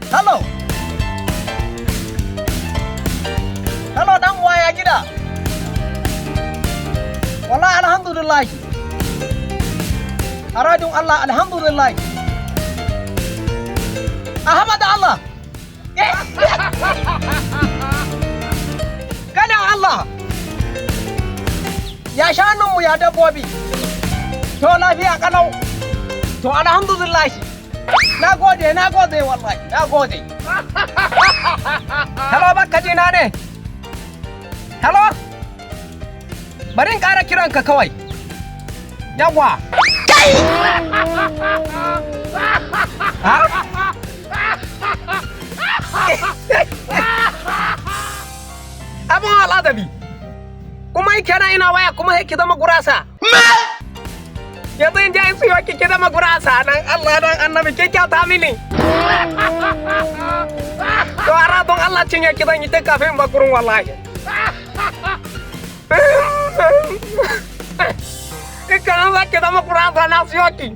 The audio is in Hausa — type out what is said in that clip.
Hello. Hello dan uwa, ya gida? Wallahi alhamdulillah. Aradun Allah, alhamdulillah. Ahmad Allah. Kana Allah. Ya shanunmu, ya dabbobi? To, lafiya kalau. To, alhamdulillah. Na gode, na gode wallahi, na gode. Hello, baka ji na ne? Hello? Bari in ƙara kiranka kawai. Yawwa. Kai! Ha? Abun al'adabi. Kuma kenan ina waya kuma ki zama gurasa. Yanzu in je in siyo ki, ki zama gurasa nan. Allah dan Annabi, ki kyauta mini. To, ara don Allah, cinye ki zan yi tun kafin ba gurin wallahi. Ika za ki zama gurasa, na siyo ki.